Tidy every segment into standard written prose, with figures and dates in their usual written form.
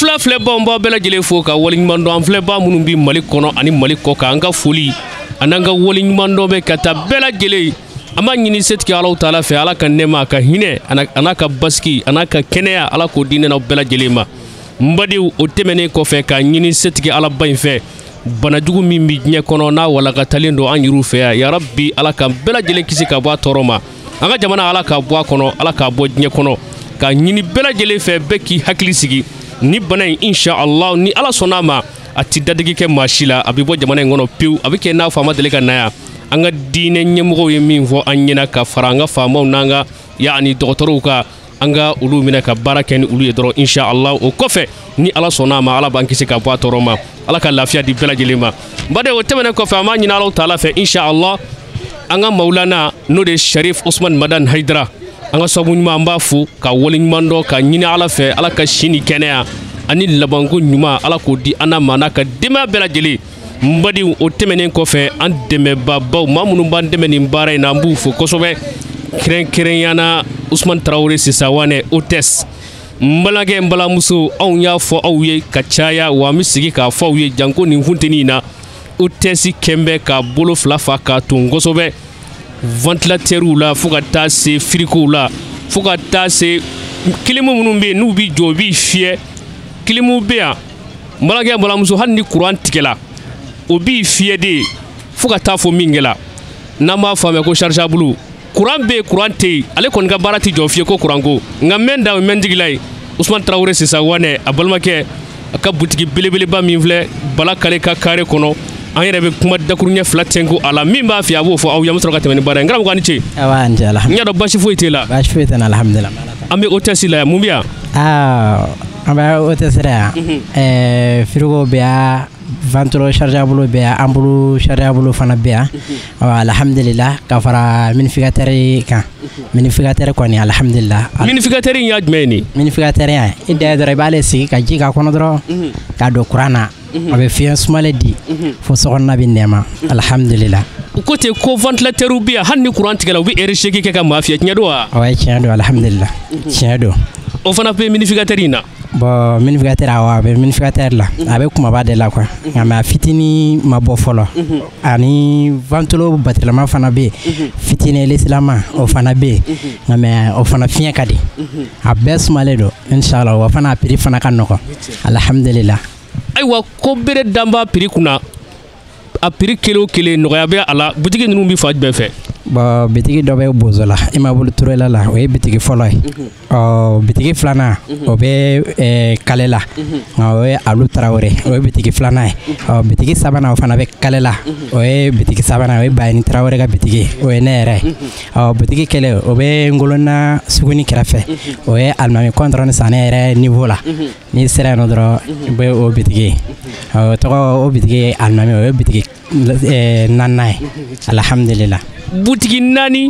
An filɛbaw, n b'aw bɛɛ lajɛlen fo ka waleɲuman dɔn. An filɛbaa minnu bɛ Mali kɔnɔ ani Mali kɔ kan, an ka foli ani an ka waleɲuman dɔn bɛ ka taa bɛɛ lajɛlen. An b'a ɲini setigi Alahu taala fɛ, Ala ka nɛɛma, a ka hinɛ, a n'a ka basigi, a n'a ka kɛnɛya, Ala k'o di ne n'aw bɛɛ lajɛlen ma. N badenw, o tɛmɛnen kɔfɛ, k'a ɲini setigi Alaba in fɛ, banajugu min bɛ diɲɛ kɔnɔ n'a walakatalen don an yɛrɛw fɛ yan, yarabi Ala ka bɛɛ lajɛlen kisi ka bɔ a tɔɔrɔ ma. An ka jamana, Ala k'a bɔ a kɔnɔ, Ala k'a bɔ diɲɛ kɔnɔ. K'a ɲini bɛɛ lajɛlen fɛ, bɛɛ k'i hakili sigi ni bana in, insha Allah, ni Ala sɔnna a ma, a ti dadigi kɛ maa si la. A bɛ bɔ jamana in kɔnɔ pewu, a bɛ kɛ n'a fɔ a ma deli ka na yan. An ka diinɛ ɲɛmɔgɔw ye min fɔ an ɲɛna, ka fara an ka faamaw n'an ka yaani dɔgɔtɔrɔw kan, an ka olu minɛ ka baara kɛ ni olu ye dɔrɔn, insha Allah. O kɔfɛ, ni Ala sɔnna a ma, Ala b'an kisi ka bɔ a tɔɔrɔ ma. Ala ka lafiya di bɛɛ lajɛlen ma. N baden, o tɛmɛnen kɔfɛ, an b'a ɲini Alahu taala fɛ, insha Allah, an ka mawulana, n'o de ye Sharif Usman Madan Haidara, an ka sababu ɲuman, an b'a fo ka waleɲuman dɔn, ka ɲini Ala fɛ, Ala ka si ni kɛnɛya ani labanko ɲuman, Ala k'o di an n'a ma n'a ka denbaya bɛɛ lajɛlen. N badenw, o tɛmɛnen kɔfɛ, an dɛmɛbaabaw, maa minnu b'an dɛmɛ nin baara in na, an b'u fo kosɛbɛ, kɛrɛnkɛrɛnya na Usman Tarawele Sisawanɛ Hôtesse. N balimakɛ, n balimamuso, anw y'a fɔ aw ye ka caya, wa an bɛ sigi k'a fɔ aw ye, janko nin funteni in na, Hôtesse kɛn bɛ k'a bolo fila fa k'a ton kosɛbɛ, ventilateurw la, fo ka taa se frigow la, fo ka taa se clim minnu bɛ yen n'u bɛ jɔ, u b'i fiyɛ. Clim bɛ yan, n balimakɛ, n balimamuso, hali ni kuran tigɛla, o b'i fiyɛ de fo ka taa fɔ min kɛla. N'an b'a fɔ a ma ko chargeable, kuran bɛ yen, kuran tɛ yen, ale kɔni ka baara tɛ jɔ fiye ko kuran ko. Nka n bɛ n da, o mɛn tigila ye Usman Tarawele Sisawanɛ, a balimakɛ, a ka butigi belebeleba min filɛ Bala Kale ka kare kɔnɔ. An yɛrɛ bɛ kuma dakuruɲɛ fila tɛnku a la, min b'a fɛ a b'o fɔ aw ye, an bɛ sɔrɔ ka tɛmɛ ni baara ye. N karamɔgɔ, a ni ce. Awa, n cɛ, N y'a dɔn basi foyi t'e la. Baasi foyi tɛ n na, alhamdulilah. An bɛ hôtesse la yan, mun bɛ yan? Aa, an bɛ hôtesse la yan. Frigo bɛ yan, ventilo chargeable bɛ yan, ampoule chargeable fana bɛ yan. Awa, alhamdulilah, ka fara humidificateur kan. Humidificateur kɔni, alhamdulilah. Humidificateur in y'a jumɛn ye nin? Humidificateur yan, i da dɔrɔn, i b'ale sigi ka ji k'a kɔnɔ dɔrɔn, k'a don courant na. A bɛ fiɲɛ sumalen di fo sokɔnɔna bɛ nɛɛma, alhamdulilah. U ko ten ko ventilateur bɛ yan, hali ni courant tigɛla, u bɛ heure 8 kɛ ka maa fiyɛ, tiɲɛ don wa? Awɔ, tiɲɛ don, alhamdulilah, tiɲɛ don. O fana bɛ humidificateur in na? Bon, humidificateur, awɔ, a bɛ humidificateur la, a bɛ kumaba de la quoi, nka mais a fitinin ma bɔ fɔlɔ. Ani ventilo batirilama fana bɛ yen, fitinin elisilama o fana bɛ yen, nka mais o fana fiɲɛ ka di. A bɛɛ sumalen don, inshallah. O fana a prix fana ka nɔgɔn, alhamdulilah. Ayiwa, ko bere danba prix kunna, a prix kelen o kelen nɔgɔya bɛ a la. Butigi ninnu bɛ fan jumɛn fɛ? Bon, bitigi dɔ bɛ Bozola, immeuble Turela la, o ye bitigi fɔlɔ ye. Ɔ, bitigi filanan, o bɛ Kalela, nka o ye Alu Tarawele, o ye bitigi filanan ye. Ɔ, bitigi sabanan, o fana bɛ Kalela, o ye bitigi sabanan, o ye Bayini Tarawele ka bitigi ye, o ye ne yɛrɛ ye. Ɔ, bitigi kelen, o bɛ Ngolona suguni kɛrɛfɛ, o ye Alimami Kɔntɔrɔn Sanɛ yɛrɛ niveau la. N'i sera yen nɔ dɔrɔn, i bɛ o bitigi ye. O tɔgɔ, o bitigi ye Alimami, o ye bitigi naaninan ye, alhamdulilah. Butigi naani,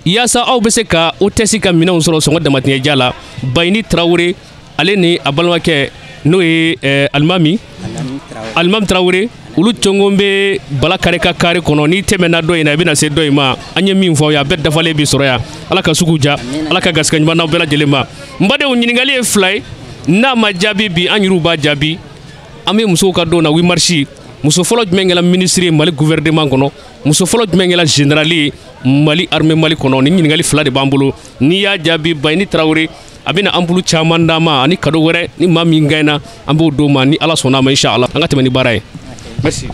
yaasa aw bɛ se ka hôtesse ka minɛnw sɔrɔ sɔngɔ damatɛmɛja la. Bayini Tarawele, ale ni a balimakɛ, n'o ye Alimami Tarawele, olu cɔngɔn bɛ Bala Kare ka kare kɔnɔ. N'i tɛmɛna dɔ in na, i bɛna se dɔ in ma. An ye min fɔ aw ye, a bɛɛ dafalen bɛ sɔrɔ yan. Ala ka sugu ja, Ala ka garisɛgɛ ɲuman n'aw bɛɛ lajɛlen ma. N badenw, ɲininkali ye fila ye, n'a ma jaabi bi, an yɛrɛw b'a jaabi. An bɛ musow ka don na, 8 mars, muso fɔlɔ jumɛn kɛra ministre ye Mali gouvernement kɔnɔ? Muso fɔlɔ jumɛn kɛra général ye Mali armée Mali kɔnɔ? Ni ɲininkali fila de b'an bolo. N'i y'a jaabi, Bayini Tarawele a bɛna ampoule caman d'an ma ani cadeau wɛrɛ. Ni maa min gagné, an b'o d'o ma, ni Ala sɔnna a ma, inshallah. An ka tɛmɛ ni baara ye. Merci.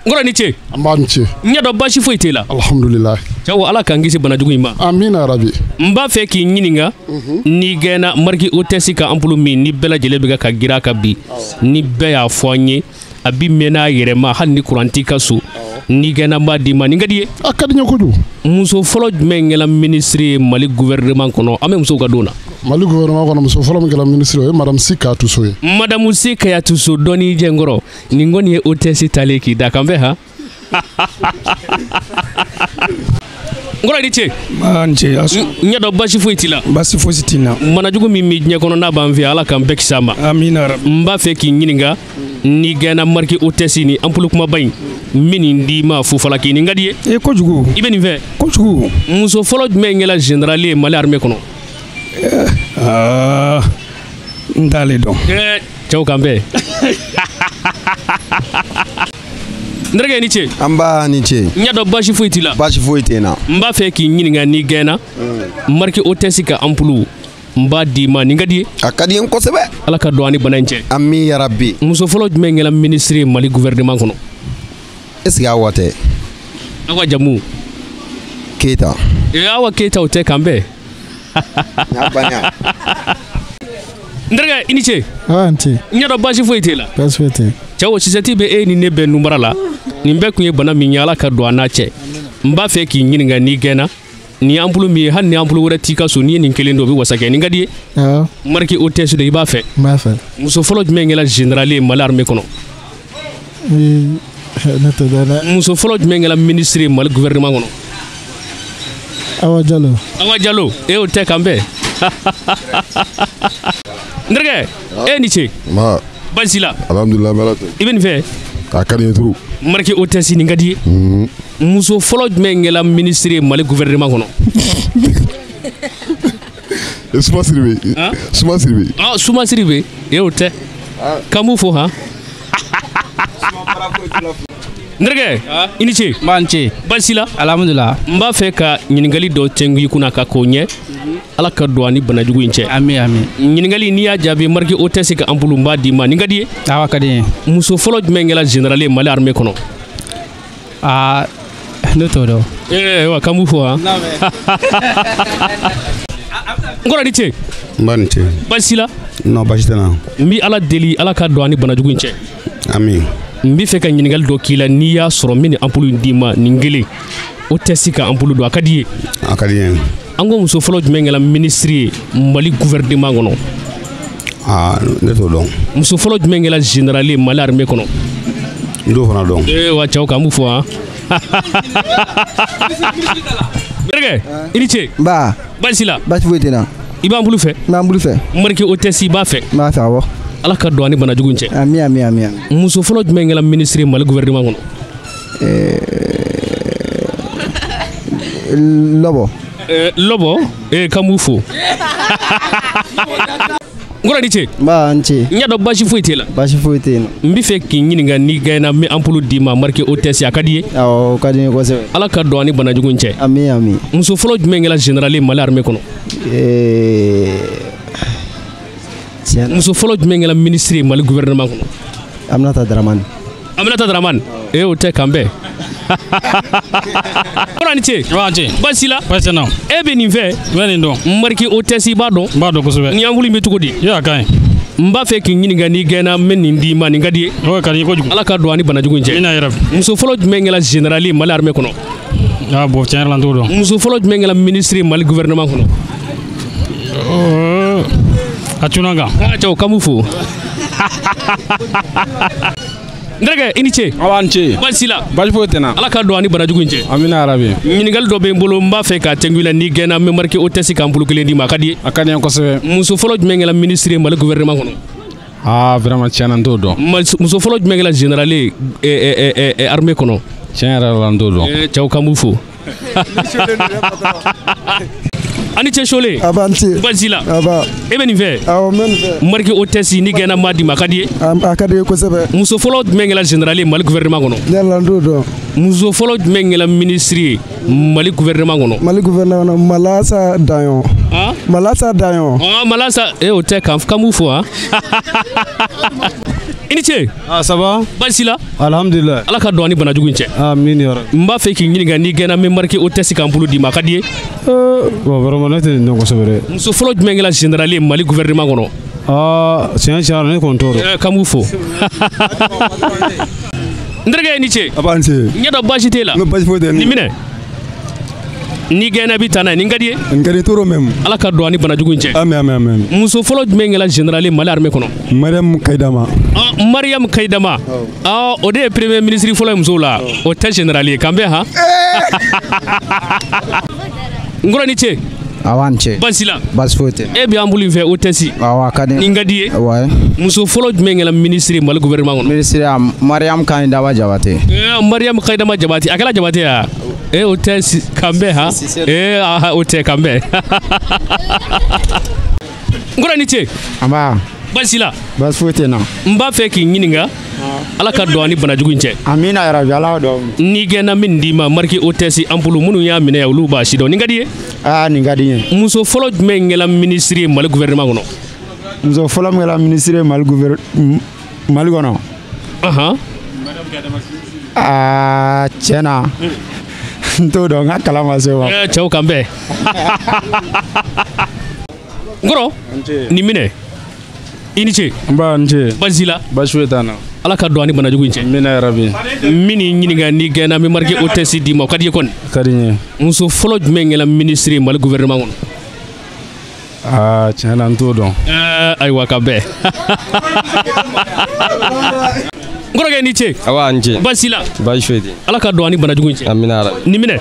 N kɔrɔ, ni ce. An b'a ni ce. N y'a dɔn baasi foyi t'e la. Alhamdulilah. Jawo, Ala k'an kisi bana jugu in ma. Amina rabi. N b'a fɛ k'i ɲininka, n'i gɛnna marque hôtesse ka ampoule min ni bɛɛ lajɛlen bɛ ka girin a kan bi, ni bɛɛ y'a fɔ an ye, a bi mɛn n'a yɛrɛ ma hali ni kuran t'i ka so, n'i gɛnna, n b'a d'i ma, nin ka di ye? A ka di n ye kojugu. Muso fɔlɔ jumɛn kɛra ministre ye Mali gouvernement kɔnɔ? An bɛ musow ka don na. Mali gouvernement kɔnɔ, muso fɔlɔ min kɛra ministre, o ye madame Si Kayatu So ye. Madame Si Kayatu So, dɔɔni jɛ n kɔrɔ. Nin kɔni ye hôtesse talen k'i da kan bɛɛ han. N kɔrɔ, i ni ce. N ce. N y'a dɔn baasi foyi t'i la. Baasi fosi t'i na. Banajugu min bɛ diɲɛ kɔnɔ n'a b'an fɛ, Ala k'an bɛɛ kisi a ma. Amina rabi. N b'a fɛ k'i ɲininka, n'i gɛnna marque hôtesse ni ampoule kumaba in, n bɛ nin d'i ma fufalaki, nin ka di ye? E, kojugu. I bɛ nin fɛ? Kojugu. Muso fɔlɔ jumɛn kɛra général ye Mali armée kɔnɔ? Aa, n t'ale dɔn. Cɛw kan bɛn. N terikɛ, ni ce. An b'a ni ce. N y'a dɔn baasi foyi t'i la. Baasi foyi tɛ n na. N b'a fɛ k'i ɲininka n'i gɛnna. Marque hôtesse ka ampoule n b'a d'i ma, nin ka di ye? A ka di n ye kosɛbɛ. Ala ka don an ni bana in cɛ. Ami yarabi. Muso fɔlɔ jumɛn kɛra ministre ye Mali gouvernement kɔnɔ? Est ce que Awa tɛ? Awa jamu? Keyita. Ee, Awa Keyita, o tɛ, kan bɛn. N y'a bannen. N terikɛ, i ni ce. Awa, n ce. N y'a dɔn baasi foyi t'e la. Baasi foyi tɛ. Cɛw, sisɛti bɛ e ni ne bɛn nunbara la. Nin bɛɛ kun ye bana min ye, Ala ka don an n'a cɛ. N b'a fɛ k'i ɲininka n'i gɛnna nin ampoule min ye, hali ni ampoule wɛrɛ t'i ka so, n'i ye nin kelen don, o bɛ wasa kɛ. Nin ka di ye? Awɔ. Marque hôtesse de, i b'a fɛ? N b'a fɛ. Muso fɔlɔ jumɛn kɛra général ye Mali armée kɔnɔ? Ne t'o dɔn dɛ. Muso fɔlɔ jumɛn kɛra ministre ye Mali gouvernement kɔnɔ? Awa Jalo. Awa Jalo, e o tɛ, kan bɛn. N terikɛ, e ni ce. Ma. Baasi la? Alhamdulilah, n bɛ Ala tanu. I bɛ nin fɛ? A ka di n ye trop. Marque hôtesse, nin ka di ye? Muso fɔlɔ jumɛn kɛra ministre ye Mali gouvernement kɔnɔ? Suma Siribe. Suma Siribe. Ah, Suma Siribe, e o tɛ. K'an b'u fo han. N terikɛ, i ni ce. N b'a ni ce. Baasi la? Alhamdulilah. N b'a fɛ ka ɲininkali dɔ tɛnku i kunna ka k'o ɲɛ. Ala ka don an ni banajugu in cɛ. Ami ami. Ɲininkali, n'i y'a jaabi, marque hôtesse ka ampoule n b'a d'i ma. Nin ka di ye? Awa, ka di n ye. Muso fɔlɔ jumɛn kɛra général ye Mali armée kɔnɔ? Aa, ne t'o dɔn. Ee wa, k'an b'u fo han. N kɔrɔ, ni ce. N b'a ni ce. Baasi la? Non, baasi tɛ n na. N bɛ Ala deli, Ala ka don an ni banajugu in cɛ. Ami. N bɛ fɛ ka ɲininkali dɔ k'i la, n'i y'a sɔrɔ, n bɛ nin ampoule in d'i ma, nin kelen. Hôtesse ka ampoule don, a ka di i ye? A ka di n ye. An ko muso fɔlɔ jumɛn kɛra ministre ye Mali gouvernement kɔnɔ? Aa, ne t'o dɔn. Muso fɔlɔ jumɛn kɛra général ye Mali armée kɔnɔ? N t'o fana dɔn. Ee wa, cɛw, k'an b'u fo han. Terikɛ, i ni ce. Nba. Baasi la? Baasi foyi tɛ n na. I b'an bolo fɛ? N b'an bolo fɛ. Marque hôtesse, i b'a fɛ? N b'a fɛ, awɔ. Ala ka don an ni banajugu in cɛ. Ami ami ami ami. Muso fɔlɔ jumɛn kɛra ministre ye Mali gouvernement kɔnɔ? Lɔbɔ. Lɔbɔ, k'an b'u fo. N kɔrɔ, ni ce. Nba, n ce. N y'a dɔn baasi foyi t'e la. Baasi foyi tɛ yen. N bɛ fɛ k'i ɲininka n'i gɛnna, n bɛ ampoule d'i ma, marque hôtesse, a ka di i ye? Awɔ, o ka di n ye kosɛbɛ. Ala ka don an ni banajugu in cɛ. Ami ami. Muso fɔlɔ jumɛn kɛra général ye Mali armée kɔnɔ? Tiɲɛ na. Muso fɔlɔ jumɛn kɛra ministre ye Mali gouvernement kɔnɔ? Aminata Dramane. Aminata Dramane, ee o tɛ, kan bɛn. Kɔrɔ, ni ce. Wa, ce. Baasi la? Baasi tɛ n na. E bɛ nin fɛ? N bɛ nin dɔn. Marque hôtesse, i b'a dɔn? N b'a dɔn kosɛbɛ. Nin ampoule in bɛ cogo di? Ye, a ka ɲi. N b'a fɛ k'i ɲininka n'i gɛnna, n bɛ nin d'i ma, nin ka di ye? O ka di n ye kojugu. Ala ka don an ni banajugu in cɛ. Amina yarabi. Muso fɔlɔ jumɛn kɛra général ye Mali armée kɔnɔ? Ah bon, tiɲɛ yɛrɛ la, n t'o dɔn. Muso fɔlɔ jumɛn kɛra ministre ye Mali gouvernement kɔnɔ? A cunna n kan. Ah, cɛw, k'an b'u fo. N terikɛ, i ni ce. Awa, ni ce. Baasi la? Baasi foyi tɛ n na. Ala ka don an ni banajugu in cɛ. Amina yarabi. Ɲininkali dɔ bɛ n bolo, n b'a fɛ k'a tɛnku i la, n'i gɛnna, n bɛ marque hôtesse ka ampoule kelen d'i ma, a ka di i ye? A ka di n ye kosɛbɛ. Muso fɔlɔ jumɛn kɛra ministre ye Mali gouvernement kɔnɔ? Aa, vraiment, tiɲɛ na, n t'o dɔn. Muso fɔlɔ jumɛn kɛra général ye armée kɔnɔ? Tiɲɛ yɛrɛ la, n t'o dɔn. Cɛw, k'an b'u fo. Ani cɛ Sole. A b'an ce. Baasi la? Aba. E bɛ nin fɛ? Awɔ, n bɛ nin fɛ. Marque hôtesse, ni gɛnna, n b'a d'i ma, a ka di i ye? A ka di n ye kosɛbɛ. Muso fɔlɔ jumɛn kɛra général ye Mali gouvernement kɔnɔ? Ne yɛrɛ la, n t'o dɔn. Muso fɔlɔ jumɛn kɛra ministre ye Mali gouvernement kɔnɔ? Mali gouvernement kɔnɔ, Malasa Daɲɔn. Han? Malasa Daɲɔn. Ah, Malasa, o tɛ, kan b'u fo han. I ni ce. Ah, ça va? Baasi la? Alhamdulillah. Ala ka don an ni banajugu in cɛ. Amin ya rabbi. N b'a fɛ k'i ɲininka n'i gɛnna, n bɛ marque hôtesse ka ampoule d'i ma, a ka di i ye? Bon, vraiment, ne tɛ nin dɔn kosɛbɛ dɛ. Muso fɔlɔ jumɛn kɛra général ye Mali gouvernement kɔnɔ? Aa, tiɲɛ tiɲɛ na, ne kɔni t'o dɔn. K'an b'u fo. N terikɛ, i ni ce. A b'a ni ce. N y'a dɔn baasi t'e la. N ko baasi foyi tɛ n na. Nin minɛ. N'i gɛnna, i bɛ taa n'a ye, nin ka di i ye? Nin ka di trop même. Ala ka don an ni banajugu in cɛ. Ami ami ami ami. Muso fɔlɔ jumɛn kɛra général ye Mali armée kɔnɔ? Mariam Kayidama. Ah, Mariam Kayidama. Ah, o de ye premier ministre fɔlɔ ye musow la. O tɛ général ye, k'an bɛn han. N kɔrɔ, ni ce. Awa, ni ce. Baasi la? Baasi foyi tɛ. E bɛ ampoule in fɛ, hôtesse? Awɔ, a ka di n ye. Nin ka di i ye? Ouais. Muso fɔlɔ jumɛn kɛra ministre ye Mali gouvernement kɔnɔ? Ministre ya Mariam Kayidama Jabate. Mariam Kayidama Jabate, a kɛra Jabate ya? O tɛ kan bɛn han? Aha, o tɛ, kan bɛn. N kɔrɔ, ni ce. Nba. Baasi la. Baasi foyi tɛ n na. N b'a fɛ k'i ɲininka. Ala ka don ani banajugu in cɛ. Amina yarabi ala ka don. N'i gɛnna min d'i ma marque hôtesse ampoule minnu y'a minɛ yan olu b'a si dɔn nin ka di ye. Aa nin ka di n ye. Muso fɔlɔ jumɛn kɛla ministre ye Mali gouvernement kɔnɔ. Muso fɔlɔ min kɛla ministre ye Mali Mali kɔnɔ. Aa tiɲɛ na n t'o dɔn n ka kalan ma se o ma. Cɛw kan bɛn. N kɔrɔ nin minɛ. I ni ce. Nba n ce. Baasi la. Baasi foyi t'an na. Ala ka don ani banajugu in cɛ. Amina yarabi. N bɛn'i ɲininka n'i gɛnna n bɛ marque hôtesse d'i ma o ka di i ye kɔni. Ka di n ye. Muso fɔlɔ jumɛn kɛla ministre ye Mali gouvernement kɔnɔ. Aa tiɲɛ na n t'o dɔn. Ayiwa ka bɛn. N kɔrɔkɛ i ni ce. Awa n ce. Baasi la. Baasi foyi tɛ. Ala ka don ani banajugu in cɛ. Amina yarabi. Nin minɛ.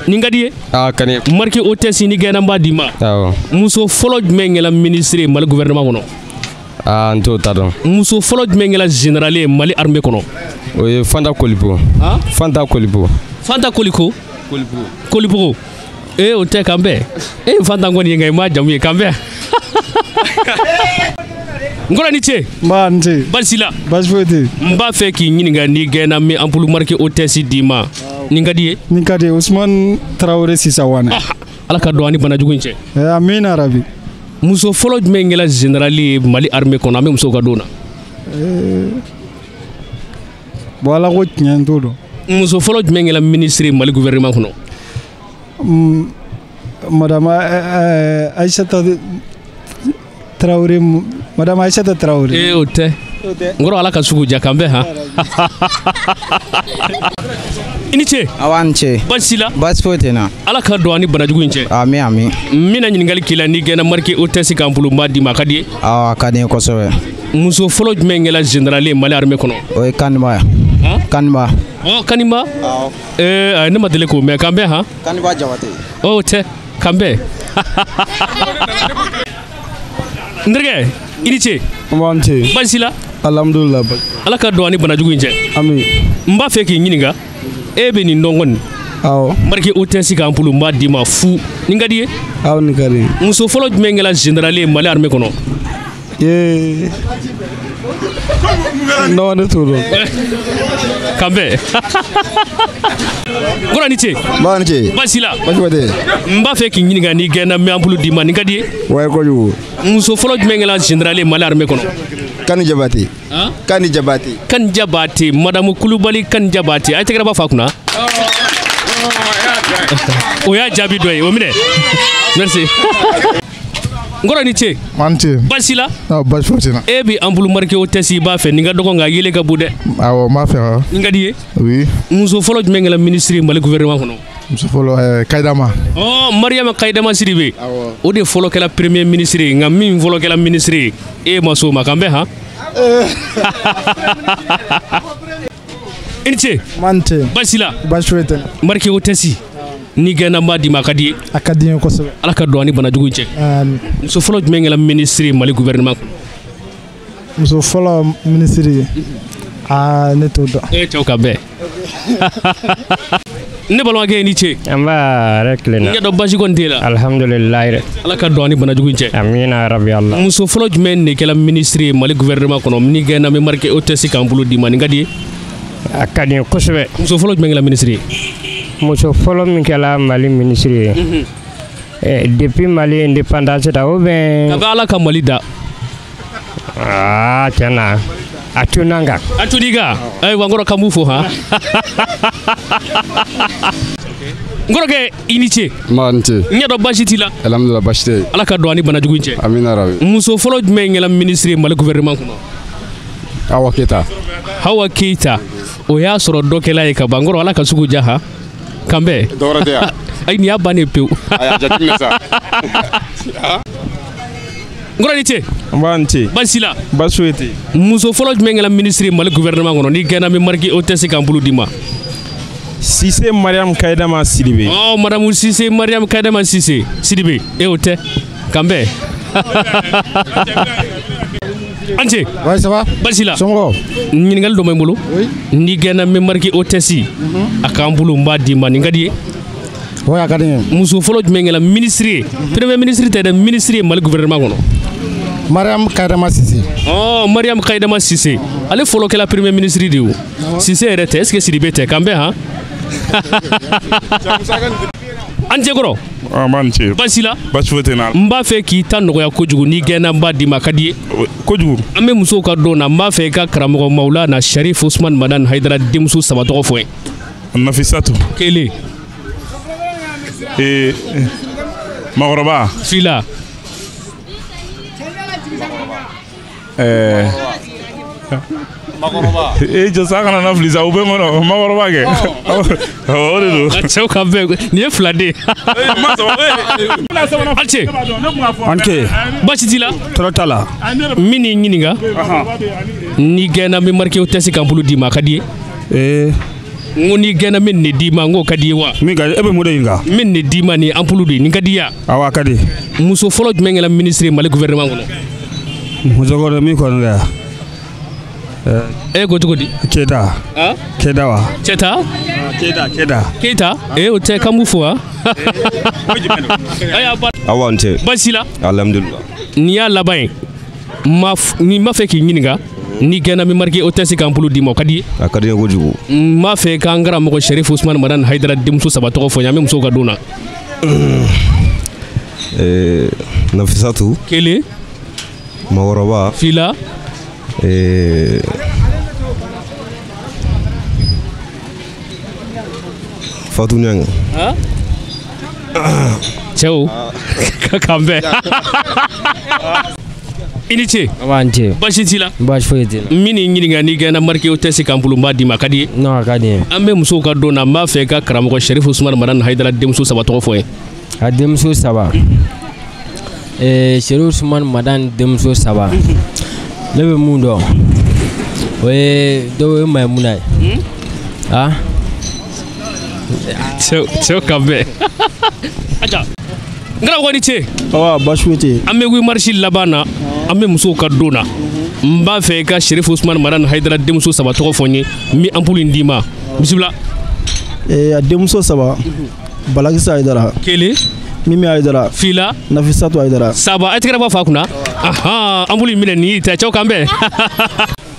Nin ka di ye. Aa ka di n ye. Marque hôtesse ni gɛnna n b'a d'i ma. Awɔ. Muso fɔlɔ jumɛn kɛla ministre ye Mali gouvernement kɔnɔ. Aa n t'o ta dɔn. Muso fɔlɔ jumɛn kɛla général ye Mali armée kɔnɔ. O ye Fanta Kolipo. Fanta Kolipo. Fanta Koliko. Kolipo. Kolipo. Ee o tɛ kan bɛn. E ye Fanta kɔni ye nka i m'a jamu ye kan bɛn. N kɔrɔ ni ce. Nba n ce. Baasi la. Baasi foyi tɛ. N b'a fɛ k'i ɲininka n'i gɛnna n bɛ ampoule marque hôtesse d'i ma. Nin ka di ye. Nin ka di ye Ousmane Traoré Sisawane. Ala ka don ani banajugu in cɛ. Amina yarabi. Muso fɔlɔ jumɛn kɛla général ye Mali armée kɔnɔ an bɛ musow ka don na. Bon ala ko tiɲɛ n t'o dɔn. Muso fɔlɔ jumɛn kɛla ministre ye Mali gouvernement kɔnɔ. Madame Aïssata Traoré Madame Aïssata Traoré. O tɛ. N kɔrɔ ala ka sugu diya kan bɛn han. I ni ce. Awa n ce. Baasi la. Baasi foyi tɛ n na. Ala ka don ani banajugu in cɛ. Ami ami. N bɛna ɲininkali k'i la n'i gɛnna marque hôtesse kan bolo n b'a d'i ma a ka di ye. Awɔ a ka di n ye kosɛbɛ. Muso fɔlɔ jumɛn kɛla général ye Mali armée kɔnɔ. O ye Kaniba ye. Kaniba. Ɔ Kaniba. Awɔ. Ne ma deli k'o mɛn kan bɛn han. Kaniba Jabate. O tɛ kan bɛn. N terikɛ i ni ce. Nba n ce. Baasi la. Alhamdulillah. Ala ka don ani banajugu in cɛ. Ami. N b'a fɛ k'i ɲininka. E bɛ nin dɔn kɔni. Awɔ. Marque hôtesse kan bolo n b'a d'i ma fu. Nin ka di ye. Awɔ nin ka di ye. Muso fɔlɔ jumɛn kɛla général ye Mali armée kɔnɔ. Ee. Non ne t'o dɔn. Kan bɛn. N kɔrɔ ni ce. Nba ni ce. Baasi la. Baasi foyi tɛ. N b'a fɛ k'i ɲininka n'i gɛnna n bɛ ampoule d'i ma nin ka di ye. Wayi kojugu. Muso fɔlɔ jumɛn kɛla général ye Mali armée kɔnɔ. Kani Jabate. Kani Jabate. Kani Jabate madame Kulubali Kani Jabate a ye tɛgɛrɛ ba fa kunna. O y'a jaabi dɔ ye o minɛ. Merci. N kɔrɔ ni ce. N ce. Baasi la. Baasi foyi tɛ n na. E bɛ ampoule marque hôtesse i b'a fɛ nin ka dɔgɔ nka yelen ka bon dɛ. Awɔ n b'a fɛ wa. Nin ka di ye. Oui. Muso fɔlɔ jumɛn kɛla ministre ye Mali gouvernement kɔnɔ. Muso fɔlɔ Kayidama. Ɔ Mariama Kayidama Sidibe. Awɔ. O de fɔlɔ kɛla premier ministre ye nka min fɔlɔ kɛla ministre ye e ma s'o ma kan bɛn han. I ni ce. N ce. Baasi la. Baasi foyi tɛ n na. Marque hôtesse. N'i gɛnna n b'a d'i ma a ka di ye. A ka di n ye kosɛbɛ. Ala ka don ani banajugu in cɛ. Muso fɔlɔ jumɛn kɛla ministre ye Mali gouvernement kɔnɔ. Muso fɔlɔ ministre ye. Aa ne t'o dɔn. E cɛw ka bɛn. Ne balimakɛ i ni ce. Nba hɛrɛ tilenna. N y'a dɔn baasi kɔni t'e la. Alhamdulilayi dɛ. Ala ka don ani banajugu in cɛ. Amina yarabi ala. Muso fɔlɔ jumɛn de kɛla ministre ye Mali gouvernement kɔnɔ n'i gɛnna n bɛ marque hôtesse kan bolo d'i ma nin ka di ye. A ka di n ye kosɛbɛ. Muso fɔlɔ jumɛn kɛla ministre ye. Muso fɔlɔ min kɛla Mali ministre ye. Depuis Mali indépendance ta ou bien. Kabi Ala ka Mali da. Aa tiɲɛ na a tunna n kan. A tunna i kan. Ayiwa n kɔrɔ k'an b'u fo han. N kɔrɔkɛ i ni ce. Nba n ce. N y'a dɔn baasi t'i la. Alhamdulilah baasi tɛ yen. Ala ka don ani banajugu in cɛ. Amina yarabi. Muso fɔlɔ jumɛn kɛla ministre ye Mali gouvernement kɔnɔ. Hawa Keyita. Hawa Keyita o y'a sɔrɔ dɔ kɛla ye ka ban n kɔrɔ Ala ka sugu diya han. Kan bɛn. Dɔ wɛrɛ tɛ yan. Ayi nin y'a bannen pewu. Ayi a jateminɛ sa. N kɔrɔ ni ce. Nba n ce. Baasi la. Baasi foyi tɛ yen. Muso fɔlɔ jumɛn kɛla ministre ye Mali gouvernement kɔnɔ n'i gɛnna n bɛ marque hôtesse kan bolo d'i ma. Sise Mariam Kayidama Sidibe. Ɔ madame Sise Mariam Kayidama Sise Sidibe e o tɛ kan bɛn. An ce. Ouais, ça va. Baasi la. Somɔgɔw. Ɲininkali dɔ bɛ n bolo. Oui. N'i gɛnna n bɛ marque hôtesse a k'an bolo n b'a d'i ma nin ka di ye. Oui, a ka di n ye. Muso fɔlɔ jumɛn kɛla ministre ye. Premier ministre tɛ dɛ ministre ye Mali gouvernement kɔnɔ. Mariam Kayidama Sise. Oh, Mariam Kayidama Sise. Ale fɔlɔ kɛla premier ministre de ye o. Sise yɛrɛ tɛ, est ce que Sidibe tɛ? K'an bɛn han? An cɛ kɔrɔ. An b'a ni ce. Baasi la? Baasi foyi tɛ n na. N b'a fɛ k'i ta nɔgɔya kojugu, n'i gɛnna n b'a d'i ma, a ka di ye. Kojugu. An bɛ musow ka don na, n b'a fɛ i ka karamɔgɔ Mawulana Sharif Usman Madani Hayidara denmuso 3 tɔgɔ fɔ n ye. Nafisatu. 1. Makɔrɔba. 2. Jɔ sa kana na fili sa, u bɛ n kɔnɔ makɔrɔba kɛ. O de don. Cɛw ka bɛn, nin ye 2 den. An ce. An ce. Baasi t'i la? Tɔɔrɔ t'a la. Min n'i ɲininka, n'i gɛnna n bɛ marqué o test kan bolo d'i ma, a ka di ye? N ko n'i gɛnna n bɛ nin de d'i ma, n k'o ka di ye wa? Min ka di, e bɛ mun de ɲininka? N bɛ nin de d'i ma, nin ye ampoule de ye, nin ka di ye wa? Awɔ, a ka di. Muso fɔlɔ jumɛn kɛra ministre ye Mali gouvernement kɔnɔ? Muso kɔrɔ min kɔni kɛ. E ko cogo di? Keyita. Keyita wa? Cɛta? Keyita, Keyita. Keyita? O tɛ kan b'u fo wa? Awa n cɛ. Baasi la? Alhamdulillah. Nin y'a laban ye. Ni n b'a fɛ k'i ɲininka, n'i gɛnna n bɛ marqué hôtesse kan bolo d'i ma, o ka di ye? A ka di n ye kojugu. N b'a fɛ k'an karamɔgɔ Sharif Usman Madani Hayidara denmuso 3 tɔgɔ fɔ n ye, an bɛ musow ka don na. Nafisatu. 1. Makɔrɔba. 2. Fatou Niang. Cɛw k'an bɛn. I ni ce. An ce. Baasi t'i la? Baasi foyi t'i la. Min n'i ɲininka, n'i gɛnna marqué hôtesse kan bolo, n b'a d'i ma, a ka di ye? Non, a ka di n ye. An bɛ musow ka don na, n b'a fɛ i ka karamɔgɔ Sharif Usman Madani Hayidara denmuso 3 tɔgɔ fɔ n ye. A denmuso 3. Sharif Usman Madani denmuso 3. Ne bɛ mun dɔn? O ye dɔw ye Mayimuna ye. Ah? Cɛw ka bɛn. Aja. N karamɔgɔ ni ce. Awa, baasi foyi tɛ yen. An bɛ 8 mars laban na, an bɛ musow ka don na. N b'a fɛ i ka Sharif Usman Madani Hayidara denmuso 3 tɔgɔ fɔ n ye, n bɛ ampoule in d'i ma. Bisimila. A denmuso 3. Balakisa Hayidara. 1. Mimi Hayidara. 2. Nafisatu Hayidara. 3. A tɛgɛrɛ bɔ fa kunna. Ahan, ampoule in minɛ nin y'i ta, cɛw k'an bɛn.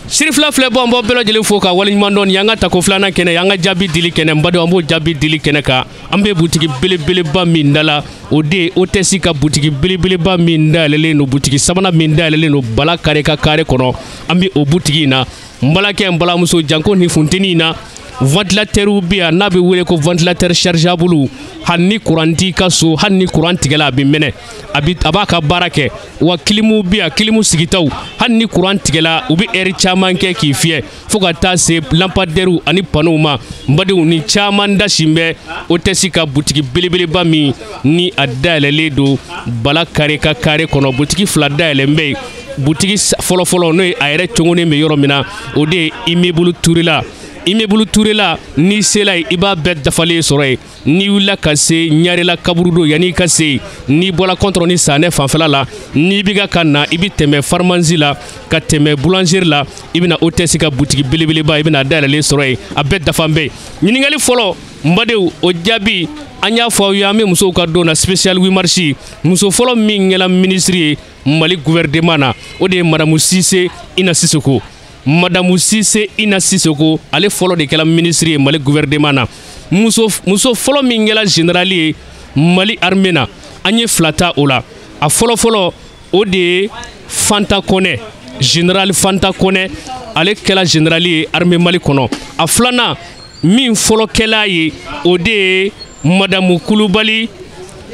Sirifila filɛ bɔ, an b'aw bɛɛ lajɛlen fo ka waleɲuman dɔn. Nin y'an ka tako 2nan kɛnɛ, y'an ka jaabi dili kɛnɛ. N badenw, an b'o jaabi dili kɛnɛ kan. An bɛ butigi belebeleba min da la, o de ye hôtesse ka butigi belebeleba min dayɛlɛlen don, butigi 3nan min dayɛlɛlen don Bala Kare ka kare kɔnɔ. An bɛ o butigi in na. N balakɛ, n balamuso, janko nin funteni in na, ventilateur bɛ yan n'a bɛ wele ko ventilateur chargeable. Hali ni courant t'i ka so, hali ni courant tigɛla, a bɛ mɛnɛ, a b'a ka baara kɛ. Wa kilimu bɛ yan, kilimu sigitaw, hali ni courant tigɛla, u bɛ heure caman kɛ k'i fiyɛ, fo ka taa se lampadaires ani panneaux ma. N badenw, ni caman da sin bɛ hôtesse ka butigi belebeleba min ni a dayɛlɛlen don Bala Kare ka kare kɔnɔ. Butigi 2 dayɛlɛn bɛ yen. Butigi fɔlɔfɔlɔ, n'o ye a yɛrɛ cogonnen bɛ yɔrɔ min na, o de ye immeuble Touré la. Immeuble Touré la, n'i sela yen, i b'a bɛɛ dafalen sɔrɔ yen. N'i wulila ka se Ɲarela kaburudo, yanni i ka se yen, n'i bɔra kɔntɔrɔ ni Sanɛ fanfɛla la, n'i bɛ ka na, i bɛ tɛmɛ pharmacie la, ka tɛmɛ boulangerie la, i bɛna hôtesse ka butigi belebeleba, i bɛna dayɛlɛlen sɔrɔ yen. A bɛɛ dafan bɛ yen. Ɲininkali fɔlɔ, n badenw, o jaabi an y'a fɔ aw ye, an bɛ musow ka don na spécial 8 mars. Muso fɔlɔ min kɛra ministre ye Mali gouvernement na, o de ye Madame Sise Ina Sisoko. Madame Sise Ina Sisoko, ale fɔlɔ de kɛra ministre ye Mali gouvernement na. Muso fɔlɔ min kɛra général ye Mali armée na, an ye 2 ta o la. A fɔlɔ fɔlɔ, o de ye Fanta Kɔnɛ, général Fanta Kɔnɛ, ale kɛra général ye armée Mali kɔnɔ. A filanan min fɔlɔ kɛla ye, o de ye Madame Kulubali,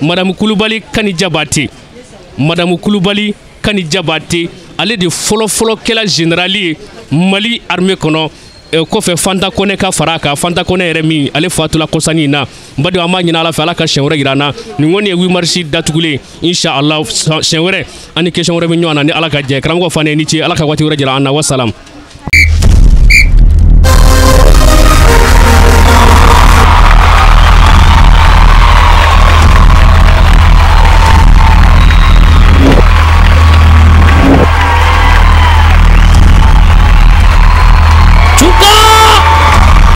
Madame Kulubali Kani Jabate. Madame Kulubali Kani Jabate, ale de fɔlɔ fɔlɔ kɛla général ye Mali armée kɔnɔ. Kɔfɛ Fanta Kɔnɛ ka fara a kan. Fanta Kɔnɛ yɛrɛ min, ale fatula kɔsani in na. N badenw, an b'a ɲini Ala fɛ, Ala ka siɲɛ wɛrɛ jira an na. Nin kɔni ye 8 mars datugulen, inshallah siɲɛ wɛrɛ an ni question wɛrɛ bɛ ɲɔgɔn na ni Ala ka jɛ. Karamɔgɔ Fane, i ni ce, Ala ka waati wɛrɛ jira an na. Wasalam.